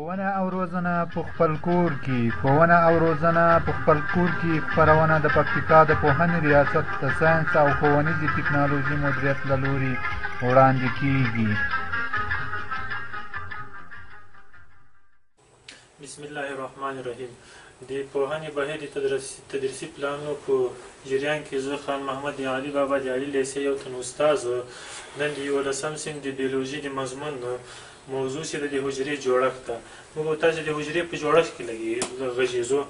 ښوونه او روزنه په خپل کور کې. ښوونه او روزنه په خپل کور کې خپرونه د پکتیکا د پوهنې ریاست د ساینس او ښوونیزې ټکنالوژي مدیریت له لوري وړاندې کیږي. بسم الله الرحمن الرحیم. د پوهنې بهیر د تدریسي پلانونو په جریان کې زه خان محمد علي بابا د عالي لیسې یو تن استاد نن د 11 صنف د بیولوژي د مضمون موضوع چې د حجرې جوړښت ده. موږ تاسو د حجرې په جوړښت کې غږیږو.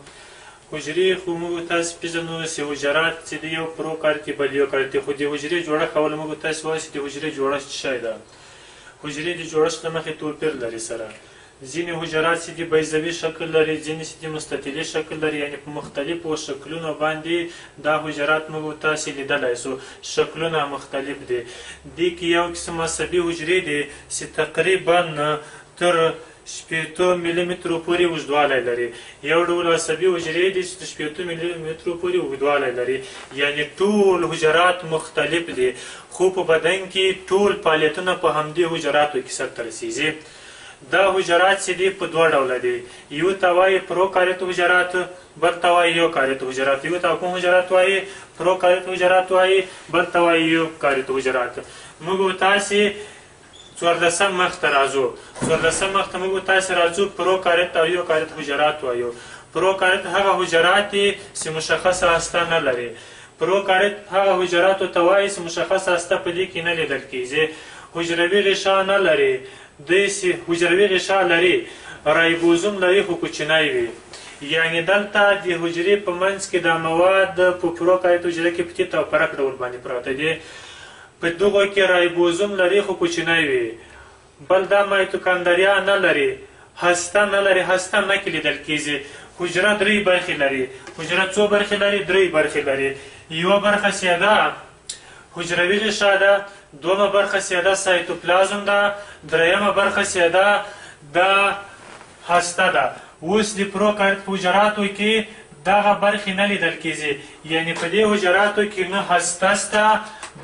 حجرې خو موږ تاسو پېژنو چې حجرات چې د یو پروکاریوت بل یوکاریوت، خو د حجرې جوړښت اول موږ تاسو وایو چې د حجرې جوړښت څه شی ده. حجرې د جوړښت له مخې توپیر لري سره. ځینې حجرات چې د بیضوي شکل لري، ځینې چې د مستطیلي شکل لري، یعنې په مختلفو شکلونو باندې دا حجرات موږ تاسې لیدلی سو. شکلونه مختلف دي. دې کې یو قسم عصبي حجرې دي چې تقریبا تر 60 ملي مترو پورې اوږدوالی لري. یو ډول عصبي حجرې دي چې تر 60 ملي مترو پورې اوږدوالی لري، یعنې ټول حجرات مختلف دي، خو په بدن کې ټول فعالیتونه په همدې حجراتو کې سرته رسیږي. دا حجرات چې دي په دوه ډوله دي، یو ته وایي پروکاریوت حجرات، بل ته وایي یوکاریوت حجرات. یو ته کوم حجرات وایي؟ پروکاریوت حجرات وایي، بل ته وایي یوکاریوت حجرات. موږ تاسې 14 مخ ته راځو. 14 مخ ته موږ تاسې راځو، پروکاریوت او یوکاریوت حجرات وایو. پروکاریوت هغه حجرات دي چې مشخصه هسته نه لري. پروکاریوت هغه حجراتو ته وایي چې مشخصه هسته په دې کې نه لیدل کیږي. حجروي غشا نه لري. دوی چې حجروي غشا لري، رایبوزوم لري خو کوچنی وي. یعنې دلته د حجرې په منځ کې دا مواد په پروکاریوت حجره کې په تیت او پرک ډول باندې پراته دي. په دغو کې رایبوزوم لري خو کوچنی وي. بل دا مایتوکاندریا نه لري، هسته نه لري، هسته نه کې لیدل کیږي. حجره درې برخې لري. حجره څو برخې لري؟ درې برخې لري. یوه برخه ساده حجروي غشا ده، دومه برخه ساده سایتوپلازم ده، درېیمه برخه ساده د هسته ده. اوس د پروکاریوت په حجراتو کې دغه برخې نه لیدل کیږي، یعنې په دې حجراتو کې نه هسته شته،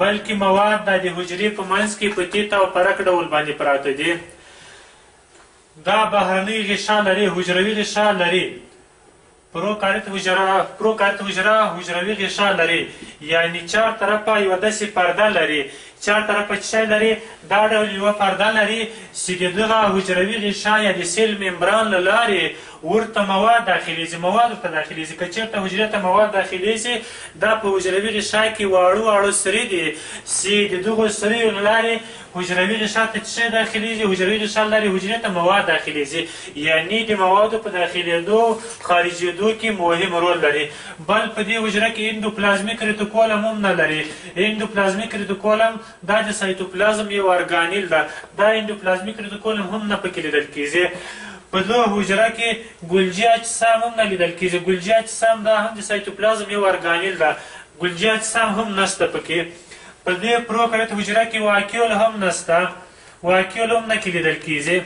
بلکې مواد د حجرې په منځ کې په تیت او پرک ډول باندې پراته دي. دا بهرنۍ غشا لري، حجروي غشا لري. پروکاریوت حجره حجروي غشا لري، یعنې چار طرفه یوه داسې پرده لري. چار طرفه څه شی لري؟ دا ډول یوه پرده لري چې د دغه حجروي غشا یا د سیل ممبران له لارې ورته مواد داخلیږي. مواد ورته داخلیږي. که چېرته حجرې ته مواد داخلیږي، دا په حجروي غشا کې واړه واړه سري دي چې د دغو سریو له لارې حجروي غشا ته څه شی داخلیږي؟ حجروي غشا له لارې حجرې ته مواد داخلیږي، یعنې د موادو په داخلېدو خارجېدو کې مهم رول لري. بل په دې حجره کې اندوپلازمیک ریتیکولم هم نه لري. اندوپلازمیک ریتیکولم دا د سایتوپلازم یو ارګانیل ده، دا اندوپلازمیک ریتیکولم هم نه پکې لیدل کیږي. په دغه حجره کې ګلجي اجسام هم نه لیدل کیږي. ګلجي اجسام دا هم د سایتوپلازم یو ارګانیل ده، ګلجي اجسام هم نشته پکې. په دې پروکاریوت حجره کې واکیول هم نشته، واکیول هم نه کې لیدل کیږي.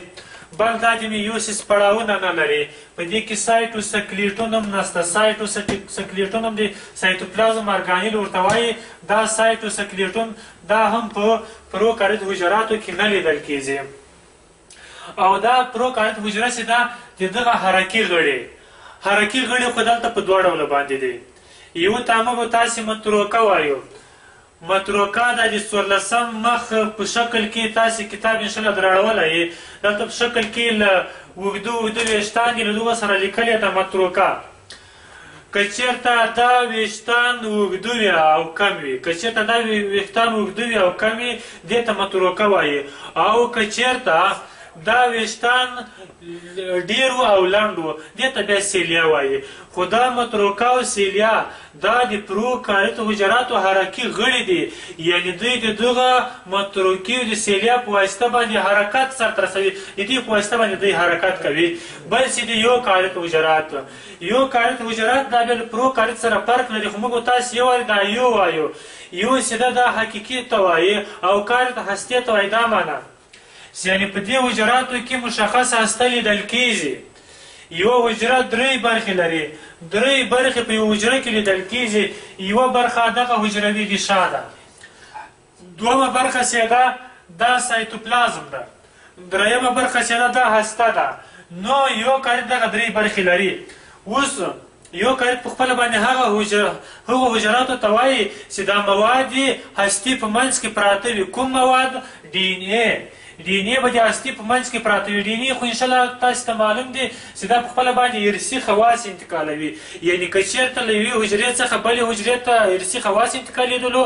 بل دا د میوسیس پړاوونه نه لري. په دې کې سایټوسکلیټون هم نشته. سایټوسکلیټون هم د سایتوپلازم ارګانیل ورته وایي. دا سایټوسکلیټون دا هم په پروکاریوت حجراتو کې نه لیدل کیږي. او دا پروکاریوت حجره چې ده د دغه حرکي غړي، حرکي غړي خو دلته په دوه ډوله باندې دي. یو ته موږ تاسې متروکه وایو. متروکه دا د 14 مخ په شکل کې تاسې کتاب انشاءالله دراړولی، دلته په شکل کې له اوږده اوږده ویښتان دي، له دغو سره لیکلې ده متروکه. که چېرته دا ویښتان اوږده وي او کم وي، که چېرته دا ویښتان اوږده وي او کم وي، دې ته متروکه وایي. او که چېرته دا ویښتان ډېر وو او لنډ وو، دې ته بیا سیلیا وایي. خو دا متروکه او سیلیا دا د پروکاریوت حجراتو حرکي غړي دي، یعنې دوی د دغه متروکې او د سیلیا په واسطه باندې حرکت سرته رسوي، د دې په واسطه باندې دوی حرکت کوي. بل چې د یوکاریوت حجرات، یوکاریوت حجرات دا بیا له پروکاریوت سره فرق لري، خو موږ تاسې یو وایو دا یو وایو. یو چې ده دا حقیقي ته وایي او کاریوت هستې ته وایي. دا معنا یعنې په دې حجراتو کې مشخصه هسته لیدل کیږي. یوه حجره درې برخې لري، درې برخې په یوه حجره کې لیدل کیږي. یوه برخه دغه حجروي غشا ده، دومه برخه چې ده دا سایتوپلازم ده، درېیمه برخه چې ده دا هسته ده. نو یوکاریت دغه درې برخې لري. اوس یوکاریت په خپله باندې هغو حجراتو ته وایي چې دا مواد یې هستي په منځ کې پراته وي. کوم مواد؟ ډي این ای. ډي این ای به د هستي په منځ کې پراته وي. ډي این ای خو انشاءالله تاسې ته معلوم دي چې دا په خپله باندې ارثي خواص انتقالوي. یعنې که چېرته له یوې حجرې څخه بلې حجرې ته ارثي خواص انتقالېدلو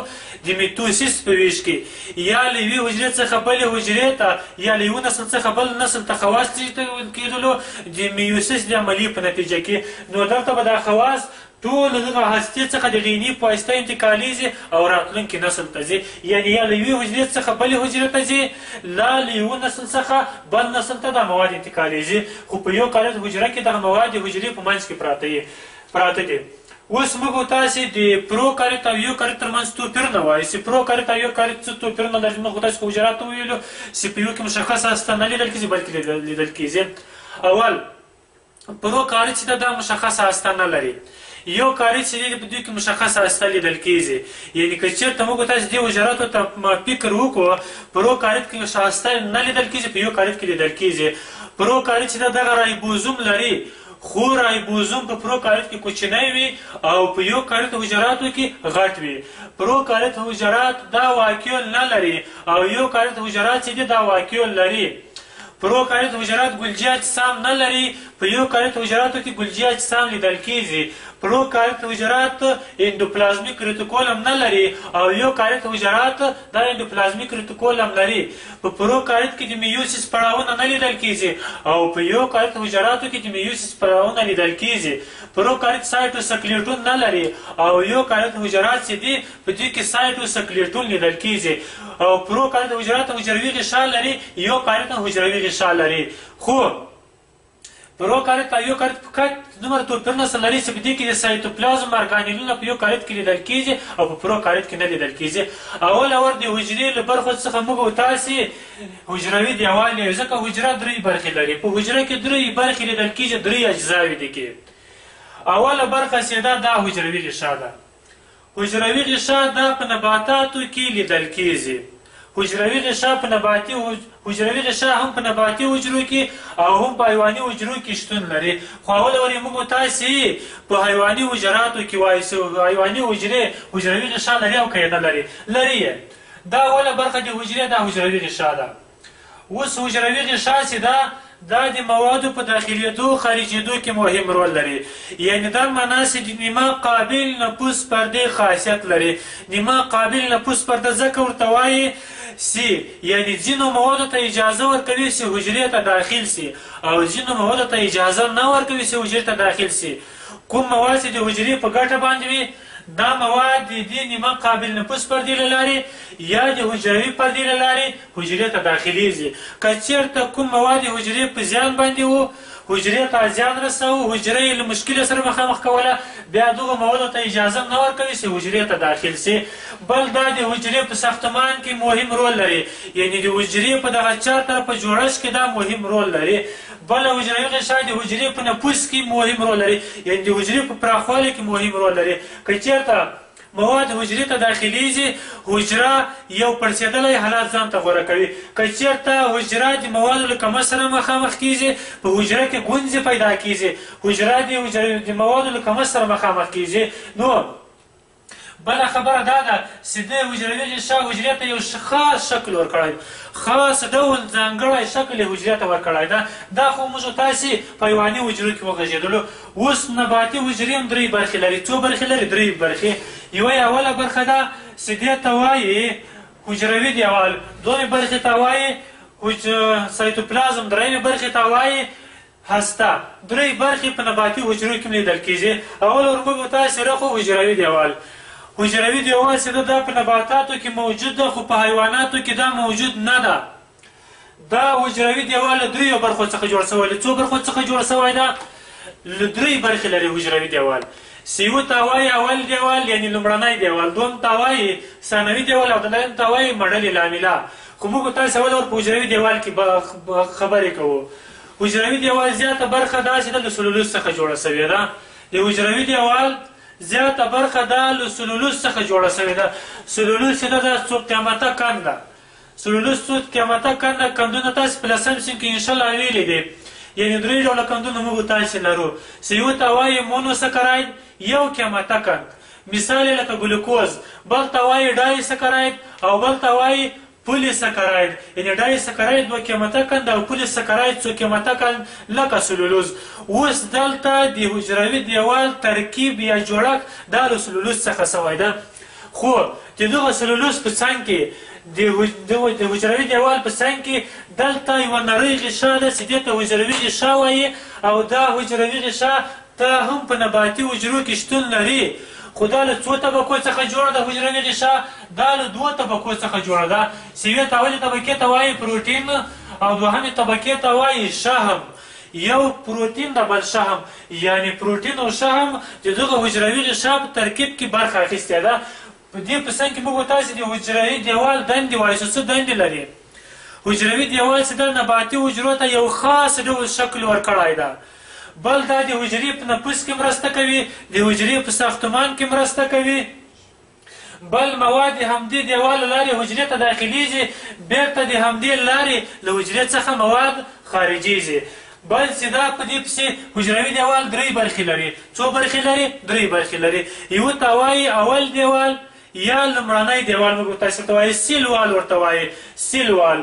د میتوسیس په ویش کې، یا له یوې حجرې څخه بلې حجرې ته یا له یوه نسل څخه بل نسل ته خواص کېدلو د میوسیس د عملیې په نتیجه کې، نو دلته به دا خواص ټول دغه هستې څخه د ډي این ای په واسطه انتقالېږي او راتلونکي نسل ته ځي. یعنې یا له یوې حجرې څخه بلې حجرې ته ځي، لا له یوه نسل څخه بل نسل ته دا مواد انتقالېږي. خو په یوکاریت حجره کې دغه مواد د حجرې په منځ کې پراته دي. اوس موږ تاسې د پروکاریت او یوکاریت ترمنځ توپیرونه وایو چې پروکاریت او یوکاریت څه توپیرونه لري. موږ تاسې په حجراتو وویلو چې په یو کې مشخصه هسته نه لیدل کېږي بلکې لیدل کېږي. اول پروکاریت چې دا مشخصه هسته نه لري، یوکاریت چې دی په دوی کې مشخصه هسته لیدل کېږي. یعنې که چېرته موږ تاسې دې حجراتو ته فکر وکړو، پروکاریت کې هسته نه لیدل کېږي، په یوکاریت کې لیدل کېږي. پروکاریت چې دغه رایبوزوم لري، خو رایبوزوم په پروکاریت کې کوچنی وي او په یوکاریت حجراتو کې غټ وي. پروکاریت حجرات دا واکیول نه لري او یوکاریت حجرات چې دي دا واکیول لري. پروکاریت حجرات ګلجي اجسام نه لري، په یوکاریت حجراتو کې ګلجي اجسام لیدل کېږي. پروکاریت حجرات اندوپلازمیک رتیکولم نه لري او یوکاریت حجرات دا اندوپلازمیک رتیکولم لري. په پروکاریت کې د میوسیس پړاوونه نه لیدل کېږي او په یوکاریت حجراتو کې د میوسیس پړاوونه لیدل کېږي. پروکاریت سایټوسکلیټون نه لري او یوکاریت حجرات چې دي په دوی کې سایټوسکلیټون لیدل کېږي. او پروکاریت حجرات حجروي غشا لري، یوکاریت حجروي غشا لري. خو پروکاریت او یوکاریت فقط دومره توپیرونه سره لري چې په دې کې د سایتوپلازم ارګانیلونه په یوکاریت کې لیدل کېږي او په پروکاریت کې نه لیدل کېږي. اول اور د حجرې له برخو څخه موږ او تاسې حجروي دیوال لري، ځکه حجره درې برخې لري. په حجره کې درې برخې لیدل کېږي، درې اجزاوې دي کې. اوله برخه چې ده دا حجروي غشا ده. حجروي غشا دا په نباتاتو کې لیدل کېږي. حجروي غشا په نباتي حجروي غشا هم په نباتي حجرو کې او هم په حیواني حجرو کې شتون لري. خو اول ورې موږ تاسې په حیواني حجراتو کې وایو چې حیواني حجرې حجروي غشا لري او که یې نه لري؟ لري یې. دا اوله برخه د حجرې دا حجروي غشا ده. اوس حجروي غشا چې ده دا د موادو په داخلېدو خارجېدو کې مهم رول لري. یعنې دا معنا چې د نیمه قابل نفوذ پردې خاصیت لري. نیمه قابل نفوذ پرده ځکه ورته وایي چې یعنې ځینو موادو ته اجازه ورکوي چې حجرې ته داخل سي او ځینو موادو ته اجازه نه ورکوي چې حجرې ته داخل سي. کوم مواد چې د حجرې په ګټه باندې وي دا مواد د دې نیمه قابل نفوذ پردې له لارې یا د حجروي پردې له لارې حجرې ته داخلېږي. که چېرته کوم مواد د حجرې په زیان باندې وو، حجرې ته زیان رسوو، حجره یې له مشکل سره مخامخ کوله، بیا دغو موادو ته اجازه نه ورکوي چې حجرې ته داخل سي. بل دا د حجرې په ساختمان کې مهم رول لري، یعنې د حجرې په دغه چار طرفه جوړښت کې دا مهم رول لري. بله حجروي غشا د حجرې په نفوذ کې مهم رول لري، یعنې د حجرې په پراخوالي کې مهم رول لري. که چېرته مواد حجرې ته داخلېږي، حجره یو پړسېدلی حالت ځان ته غوره کوي. که چېرته حجره د موادو له کمښت سره مخامخ کېږي، په حجره کې ګونځې پیدا کېږي، حجره د موادو له کمښت سره مخامخ کېږي. نو بله خبره دا ده چې د حجروي غشا حجرې ته یو خاص شکل ورکړی، خاص ډول ځانګړی شکل یې حجرې ته ورکړی ده. دا خو موږ تاسې په حیواني حجرو کې وغږېدلو. اوس نباتي حجرې هم درې برخې لري. څو برخې لري؟ درې برخې. یوه یې اوله برخه ده چې دې ته وایي حجروي دیوال، دومې برخې ته وایي سایتوپلازم، درېیمې برخې ته وایي هسته. درې برخې په نباتي حجرو کې هم لیدل کېږي. اول ور موږ تاسې رخو حجروي دیوال. حجروي دیوال چې ده دا په نباتاتو کې موجود ده، خو په حیواناتو کې دا موجود نه ده. دا حجروي دیوال له دریو برخو څخه جوړ سوی. له څو برخو څخه جوړ سوی ده؟ له درې برخې لري حجروي دیوال. یو ته وایي اول دیوال یعنې لومړنی دیوال، دوم ته وایي ثانوي دیوال، او دریم ته وایي مړلې لامیله. خو موږ تاسې اول ور په حجروي دیوال کې خبرې کوو. حجروي دیوال زیاته برخه داسې ده له سلولوز څخه جوړه سوې ده. د حجروي دیوال زیاته برخه دا له سلولوز څخه جوړه سوې ده. سلولوز چې ده دا څو قیمته کن ده. سلولوز څو قیمته کن ده. کندونه تاسې په لسم صنف کې انشاءالله ویلي دي. یعنې درې ډوله قندونه موږ تاسې لرو چې یو ته وایي مونوسکراید، یو قیمته قند، مثال یې لکه ګلوکوز، بل ته وایي ډای سکراید او بل ته وایي پولي سکراید. یعنې ډای سکراید دوه قیمته قند او پولي سکراید څو قیمته قند لکه سلولوز. اوس دلته د حجروي دیوال ترکیب یا جوړښت دا له سلولوز څخه سوی ده، خو د دغه سلولوز په څنګ کې د حجروي دیوال په څنګ کې دلته یوه نرۍ غشا ده چې دې ته حجروي غشا وایي، او دا حجروي غشا ته هم په نباتي حجرو کې شتون لري، خو دا له څو طبقو څخه جوړه ده حجروي غشا؟ دا له دوو طبقو څخه جوړه ده چې یوې ته اولې طبقې ته وایي پروتین او دوهمې طبقې ته وایي شحم. یو پروتین د بل شحم، یعنې پروتین او شحم د دغه حجروي غشا په ترکیب کې برخه اخیستې ده. په دې په څنګ کې موږ تاسې د حجروي دیوال دندې وایو چې څه دندې لري. حجروي دیوال چې د نباتي حجرو ته یو خاص ډول شکل ورکړی ده. بل دا د حجرې په نفوس کې مرسته کوي، د حجرې په ساختمان کې مرسته کوي. بل مواد د همدې دیوال له لارې حجرې ته داخلیږي، بیرته د همدې لارې له حجرې څخه مواد خارجیږي. بل چې دا په دې پسې حجروي دیوال درې برخې لري. څو برخې لري؟ درې برخې لري. یو ته وایي اول دیوال یا لومړنی دیوال، موږ تاسو ته وایي cell wall ورته وایي، cell wall.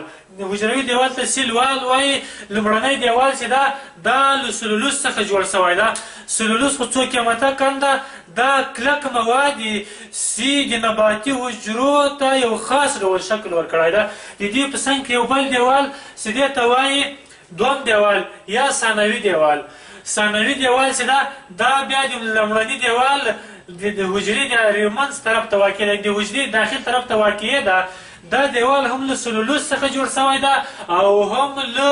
حجروي دیوال ته cell wall وایي. لومړنی دیوال چې دا دا له سلولوز څخه جوړ سوی ده. سلولوز خو څو قیمته کنده، دا کلک مواد دي چې د نباتي حجرو ته یو خاص ډول شکل ورکړی ده. د دې په څنګ کې یو بل دیوال چې دې ته وایي دوم دیوال یا ثانوي دیوال. ثانوي دیوال چې دا دا بیا د لومړني دیوال د حجرې د ریمنځ طرف ته واقع ده، د حجرې داخل طرف ته واقع ده. دا دیوال هم له سلولوز څخه جوړ سوی ده او هم له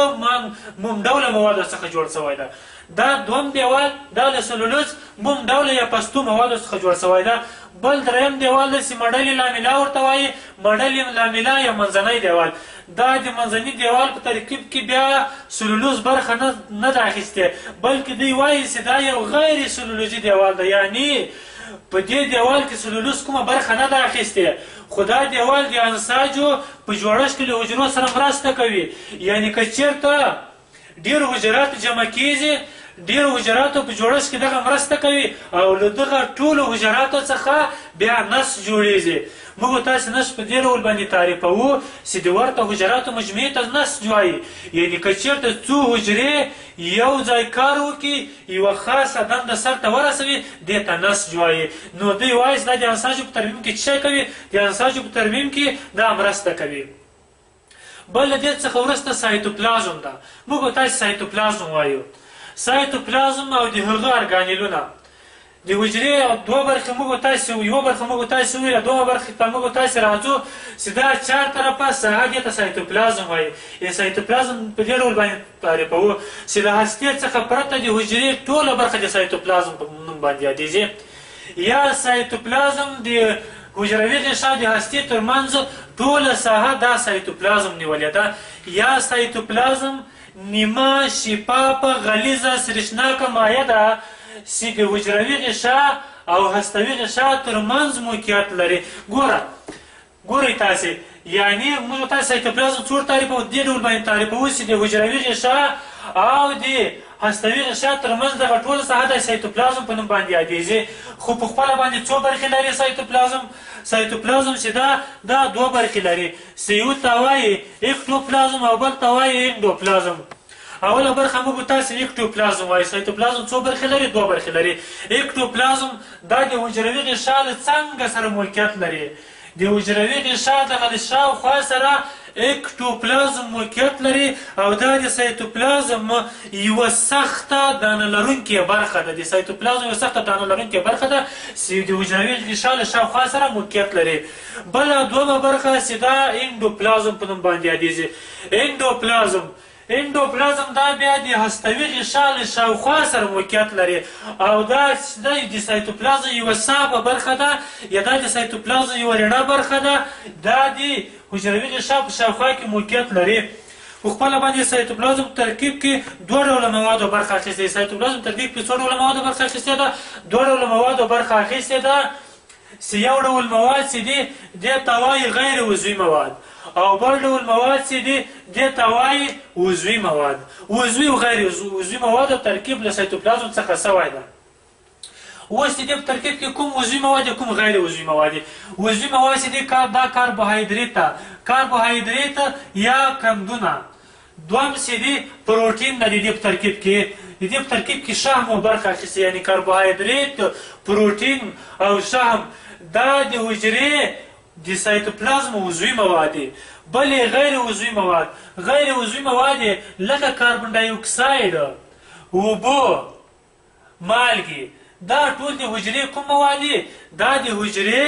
موم ډوله موادو څخه جوړ سوی ده. دا دوم دیوال دا له سلولوز موم ډوله یا پستو موادو څخه جوړ سوی ده. بل دریم دیوال ده چې مډلې لامیلا ورته وایي، مډلې لامیلا یا منځنی دیوال. دا د منځني دیوال په ترکیب کې بیا سلولوز برخه نه ده اخیستې، بلکې دوی وایي چې دا یو غیر سلولوزي دیوال ده، یعنې په دې دیوال کې سلولوز کومه برخه نه ده اخیستې، خو دا دیوال د انساجو په جوړښت کې له حجرو سره مرسته کوي. یعنې که چېرته ډېر حجرات جمع کېږي، ډېرو حجراتو په جوړښت کې دغه مرسته کوي او له دغه ټولو حجراتو څخه بیا نس جوړېږي. موږ تاسې نس په دې ډول باندې تعریفوو چې د ورته حجراتو مجموعې ته نس وایي. یعنې که چېرته څو حجرې یو ځای کار وکړي، یوه خاصه دنده سرته ورسوي، دې ته نس وایي. نو دوی وایي چې دا د انساجو په ترمیم کې څه شی کوي؟ د انساجو په ترمیم کې دا مرسته کوي. بل له دې څخه وروسته سایتوپلازم ده. موږ تاسې سایتوپلازم وایو. سایتوپلازم او د هغه ارګانیلونه د حجرې دوه برخې موږ تاسې یوه برخه موږ تاسې وویله، دوه برخې ته موږ تاسې راځو چې دا چار طرفه ساحه دې ته سایتوپلازم وایي. سایتوپلازم په دې ډول باندې تعریفوو چې له هستې څخه پرته د حجرې ټوله برخه د سایتوپلازم په نوم باندې یادېږي. یا سایتوپلازم د حجروي غشا د هستې ترمنځ ټوله ساحه دا سایتوپلازم نیولې ده. یا سایتوپلازم نیمه شفافه غلیظه سرشناکه مایع ده چې د حجروي غشا او هستوي غشا ترمنځ موقعیت لري. ګوره ګورئ تاسې، یعنې موږ تاسې سایتوپلازم څو تعریفوو؟ دې ډول باندې تعریفوو چې د حجروي غشا او د هستوي غشا ترمنځ دغه ټوله ساحه د سایتوپلازم په نوم باندې یادېږي. خو په خپله باندې څو برخې لري سایتوپلازم؟ سایتوپلازم چې دا دا دوه برخې لري چې یو ته وایي اکټوپلازم او بل ته وایي انډوپلازم. اوله برخه موږ تاسې اکټوپلازم وایي. سایتوپلازم څو برخې لري؟ دوه برخې لري. اکټوپلازم دا د حجروي غشا له څنګه سره موقعیت لري. د حجروي غشا دغه له شاوخوا سره اکټوپلازم موقعیت لري او دا د سایتوپلازم یوه سخته دانه لرونکې برخه ده. د سایتوپلازم یوه سخته دانه لرونکې برخه ده چې د حجروي غشا له شاوخوا سره موقعیت لري. بله دوهمه برخه چې دا انډوپلازم په نوم باندې یادېږي. انډوپلازم دا بیا د هستوي غشا له شاوخوا سره موقعیت لري او دا د سایتوپلازم یوه صافه برخه ده یا دا د سایتوپلازم یوه رڼه برخه ده. دا د حجروي غشا په شاوخوا کې موقعیت لري. په خپله باندې سایتوپلازم ترکیب کې دوه ډوله موادو برخه اخیستې. سایتوپلازم ترکیب کې څو ډوله موادو برخه اخیستې ده؟ دوه ډوله موادو برخه اخیستې ده چې یو ډول مواد چې دي دې ته وایي غیر عضوي مواد او بل ډول مواد چې دي دې ته وایي عضوي مواد. عضوي او غیر عضوي موادو ترکیب له سایتوپلازم څخه سوی ده. اوس د دې په ترکیب کې کوم عضوي مواد کوم غیر عضوي مواد دي؟ عضوي مواد چې دي دا کاربوهایدریت ده، کاربوهایدریت یا قندونه. دوهم چې دي پروټین ده د دې په ترکیب کې، د دې په ترکیب کې شحم برخه اخیستې، یعنې کاربوهایدریت، پروټین او شحم دا د حجرې د سایتوپلازم عضوي مواد دي. بلې غیر عضوي مواد، غیر عضوي مواد لکه کاربن ډای اکساید، اوبه، مالګې، دا ټول د حجرې کوم مواد دي؟ دا د حجرې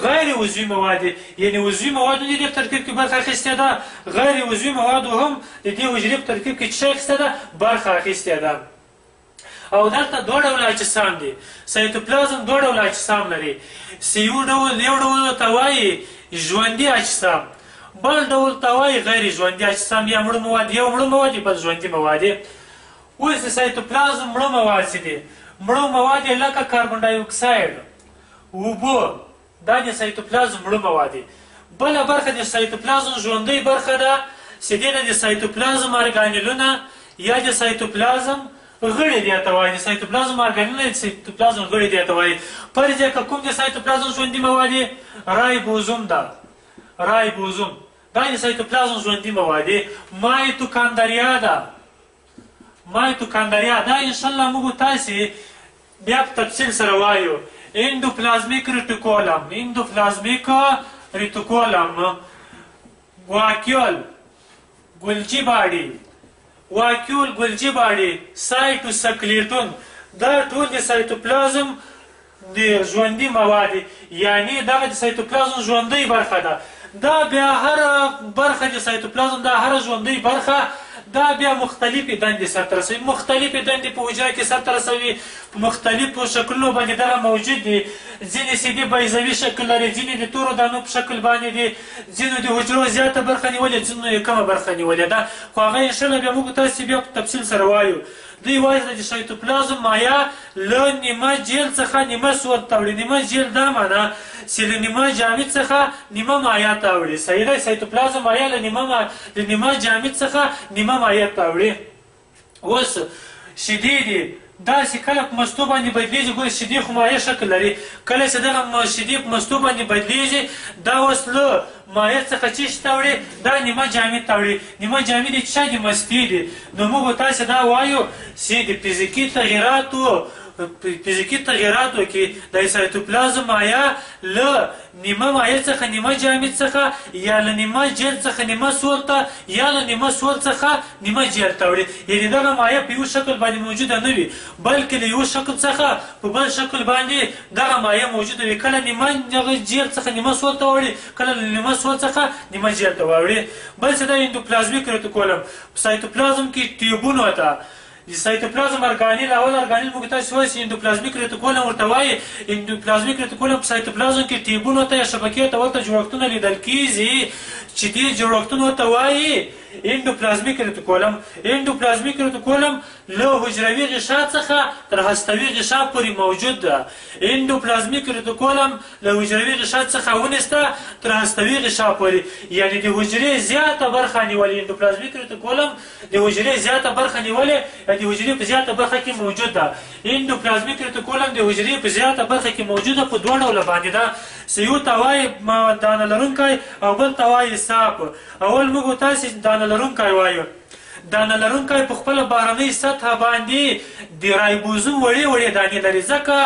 غیر عضوي مواد دي. یعنې عضوي موادو د دې په ترکیب کې برخه اخیستې ده، غیر عضوي موادو هم د دې حجرې په ترکیب کې څه اخیستې ده؟ برخه اخیستې ده. او دلته دوه ډوله اجسام دي. سایتوپلازم دوه ډوله اجسام لري. یو ډول ته وایي ژوندي اجسام، بل ډول ته وایي غیر ژوندي اجسام یا مړه مواد. یو مړه مواد بل ژوندي مواد. اوس د سایتوپلازم مړه مواد څه دي؟ مړو مواد یې لکه کاربن ډای اکساید، اوبه، دا د سایتوپلازم مړه مواد دي. بله برخه د سایتوپلازم ژوندۍ برخه ده چې دې ته د سایتوپلازم ارګانیلونه یا د سایتوپلازم غړي دي ته وایي. د سایتوپلازم ارګانیلونه د سایتوپلازم غړي دي ته وایي. فرض یې که کوم د سایتوپلازم ژوندي مواد دي؟ رایبوزوم ده، رایبوزوم دا د سایتوپلازم ژوندي مواد دي. مایتوکاندریا ده، مایتوکاندریا دا انشاءالله موږ تاسې بیا په تفصیل سره وایو. اندوپلازمیک ریتیکولم، اندوپلازمیک ریتیکولم، واکیول، ګلجي باډي، واکیول، ګلجي باډي، سایټوسکلیټون، دا ټول د سایتوپلازم د ژوندي مواد دي. یعنې دغه د سایتوپلازم ژوندۍ برخه ده. دا بیا هره برخه د سایتوپلازم، دا هره ژوندۍ برخه دا بیا مختلفې دندې سرته رسوي، مختلفې دندې په حجره کې سرته رسوي، په مختلفو شکلونو باندې دغه موجود دي. ځینې سیدي بیضوي شکل لري، ځینې د تورو دانو په شکل باندې دي، ځینو د حجرو زیاته برخه نیولې، ځینو یې کمه برخه نیولې ده. خو هغه انشاءالله بیا موږ تاسې بیا په تفصیل سره وایو. دوی وایي د سایتوپلازم مایع له نیمه جیل څخه نیمه سور ته اوړي. نیمه جیل دا معنا چې له نیمه جامد څخه نیمه مایع ته اوړي. صحیح ده؟ سایتوپلازم مایع له نیمه جامد څخه نیمه مایع ته اوړي. اوس شیدې دي داسې کله په مستو باندې بدلیږي. ګوره شیدې خو مایع شکل لري، کله چې دغه شیدې په مستو باندې بدلیږي دا اوس له مایع څخه څه شي ته اوړي؟ دا نیمه جامد ته اوړي. نیمه جامد یې څه دي؟ مستې دي. نو موږ تاسې دا وایو چې د فزیکي تغیراتو کې د سایتوپلازم مایع له نیمه مایع څخه نیمه جامد څخه یا له نیمه جیل څخه نیمه سول ته یا له نیمه سول څخه نیمه جیل ته اوړي. یعنې دغه مایع په یو شکل باندې موجوده نه وي، بلکې له یو شکل څخه په بل شکل باندې دغه مایع موجوده وي. کله نیمه جیل څخه نیمه سول ته اوړي، کله له نیمه سول څخه نیمه جیل ته واوړي. بل څه ده اندوپلازمیک ریتیکولم. په سایتوپلازم کې ټیوبونو ته د سایتوپلازم ارګانیل، اول ارګانیل موږ تاسې وایي چې اندوپلازمیک ریتیکولم ورته وایي. اندوپلازمیک ریتیکولم په سایتوپلازم کې ټیوبونو ته یا شبکې ته ورته جوړښتونه لیدل کیږي چې دې جوړښتونو ته وایي اندوپلازمیک ریتیکولم. اندوپلازمیک ریتیکولم له حجروي غشا څخه تر هستوي غشا پورې موجود ده. اندوپلازمیک ریتیکولم له حجروي غشا څخه ونیسته تر هستوي غشا پورې، یعنې د حجرې زیاته برخه نیولې. اندوپلازمیک ریتیکولم د حجرې زیاته برخه نیولې، د حجرې په زیاته برخه کې موجود ده. اندوپلازمیک ریتیکولم د حجرې په زیاته برخه کې موجوده په دوه ډوله باندې ده. یو ته وایي دانه لرونکی او بل ته وایي ساپ. اول موږ تاسې دانه لرونکی وایو. دانه لرونکی په خپله بهرنۍ سطحه باندې د رایبوزوم وړې وړې دانې لري، ځکه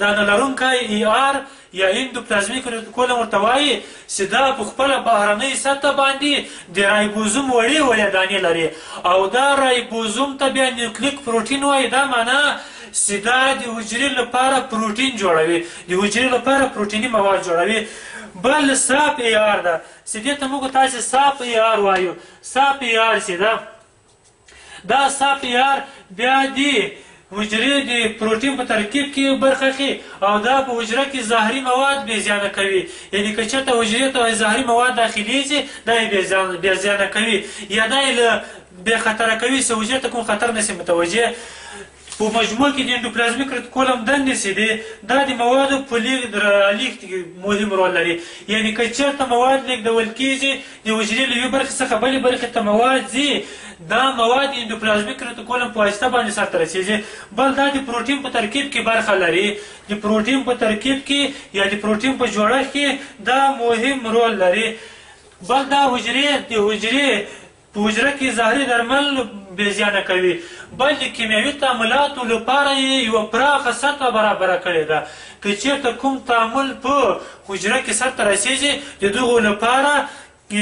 دانه لرونکی ای آر یا اندوپلازمیک ریتیکولم ورته وایي چې دا په خپله بهرنۍ سطحه باندې د رایبوزوم وړې وړې دانې لري، او دا رایبوزوم ته بیا نیوکلیک پروټین وایي. دا معنا چې دا د حجرې لپاره پروټین جوړوي، د حجرې لپاره پروټیني مواد جوړوي. بل ساپ ای آر ده چې دې ته موږ تاسې ساپ ای آر وایو. ساپ ای آر چې ده، دا ساپ ای آر بیا د حجرې د پروټین په ترکیب کې برخه اخلي او دا په حجره کې زهري مواد بې زیانه کوي. یعنې که چېرته حجرې ته زهري مواد داخلېږي دا یې بې زیانه کوي، یا دا یې له بې خطره کوي چې حجرې ته کوم خطر نه شي متوجه. په مجموع کې د انډوپلازمیک رتیکولم دندې چې دي، دا د موادو په لېږد رالېږد کې مهم رول لري. یعنې که چېرته مواد لېږدول کېږي، د حجرې له یوې برخې څخه بلې برخې ته مواد ځي، دا مواد د انډوپلازمیک رتیکولم په واسطه باندې سرته رسېږي. بل دا د پروټین په ترکیب کې برخه لري، د پروټین په ترکیب کې یا د پروټین په جوړښت کې دا مهم رول لري. بل دا حجرې د حجرې په حجره کې زهري درمل بې زیانه کوي. بل د کیمیاوي تعاملاتو لپاره یې یوه پراخه سطحه برابره کړې ده. که چېرته کوم تعامل په حجره کې سرته رسېږي، د دغو لپاره د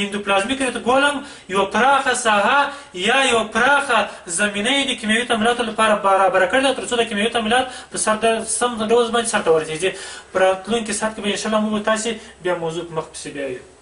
اندوپلازمیک رتیکولم یوه پراخه ساحه یا یوه پراخه زمینه یې د کیمیاوي تعاملاتو لپاره برابره کړې ده، تر څو د کیمیاوي تعاملات په سر د سم ډول باندې سرته ورسېږي. په راتلونکي ساعت کې به انشاءالله موږ تاسې بیا موضوع په مخ پسې بیایو.